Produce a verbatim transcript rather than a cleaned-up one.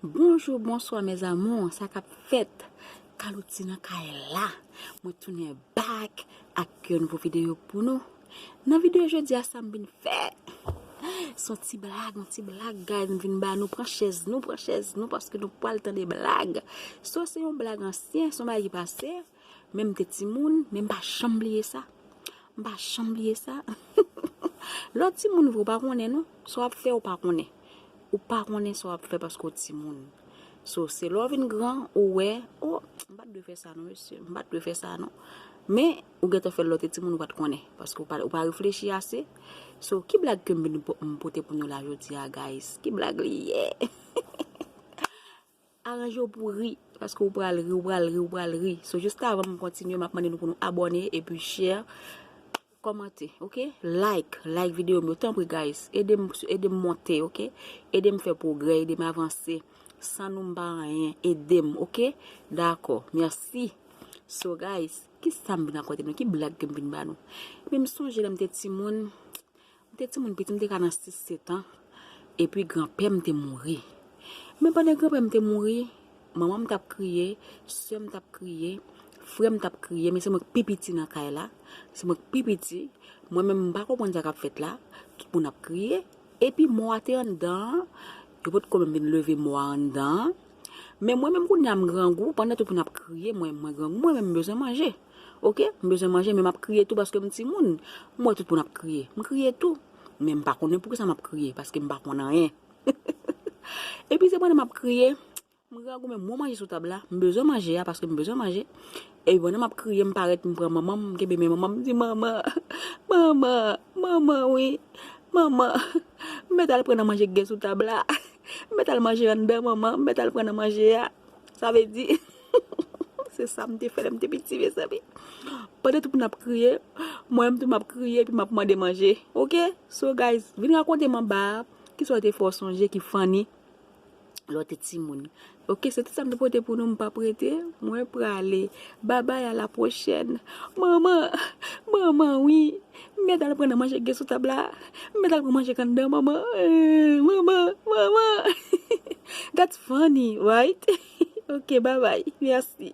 Bonjou, bonswa mes amours, sa k ap fèt? Kalouti nan kay la. Mwen tounen back ak yon nouvo videyo pou nou. Nan videyo jodi a, sa m vin fè, se yon ti blag, yon ti blag, guys, m vin ba nou. Pran chèz nou, pran chèz nou, paske nou pral tande blag. So, se yon blag ansyen, se yon bagay ki pase, men m te timoun, men m pa janm bliye sa. M pa janm bliye sa. Lè w timoun vre, ou pa konnen non. Sa w ap fè, ou pa konnen. Ou pa konnen sa w ap fè paske w timoun. So, se lè w vin gran, ou wè, oh, m pa t dwe fè sa non, mesye. M pa t dwe fè sa non. Men, ou gentan fè l lè w te timoun, ou pa t konnen. Paske ou pa, ou pa reflechi ase. So, ki blag ke m vin po-, m pote pou nou la jodi a, guys? Ki blag li ye? Aranje w pou w ri, paske ou pral ri, ou pral ri, ou pral ri. So, jis avan m kontinye, m ap mande nou pou nou abòne, epi share, kòmante, oke? Like, like videyo m yo, tanpri, guys. Ede m, ede m monte, oke? Ede m fè pwogrè, ede m avanse. San nou, m pa anyen. Ede m, oke? Dakò, mèsi. So, guys, ki sa m vin rakonte nou? Ki blag ke m vin ba nou? Men m sonje lè m te timoun, m te timoun piti, m te ka nan sis, sèt an, epi granpè m te mouri. Men pandan granpè m te mouri, manman m t ap kriye, sè m t ap kriye, frè m t ap kriye, men se mwen k pi piti nan kay la, se mwen k pi piti. Mwen menm, m pa konprann sa k ap fèt la, tout moun ap kriye, epi mò a te anndan an, yo potko menm vin leve mò a anndan an. Men mwen menm kounye a m grangou, pandan tout moun ap kriye, mwen, mwen grangou, mwen menm m bezwen manje. Oke? M bezwen manje, men m ap kriye tou paske m timoun. M wè tout moun ap kriye. M kriye tou. Men m pa konnen poukisa m ap kriye, paske m pa konn anyen. Epi se pandan m ap kriye, m grangou, men m wè manje sou tab la, m bezwen manje a paske m bezwen manje. Epi pandan m ap kriye, m parèt, m pran manman m, m kenbe men manman m, m di, "Manman, manman, manman, wi, manman, m mèt al pran nan manje k gen sou tab la. M mèt al manje anndan, manman, m mèt al pran nan manje a." Sa vle di, se sa m te fè lè m te piti, mezanmi. Pandan tout moun ap kriye, mwen menm tou m ap kriye, epi m ap mande manje. Oke? So, guys, vin rakonte m anba a, kisa w te fè w sonje ki funny lè w te timoun. Oke, se tout sa m te pote pou nou, m p ap rete, mwen prale. Babay, a la pwochèn. Manman, manman, wi. M mèt al pran nan manje k gen sou tab la. M mèt al pran manje k anndan, manman. Eh, manman, manman. That's funny, right? Oke, babay. Mèsi.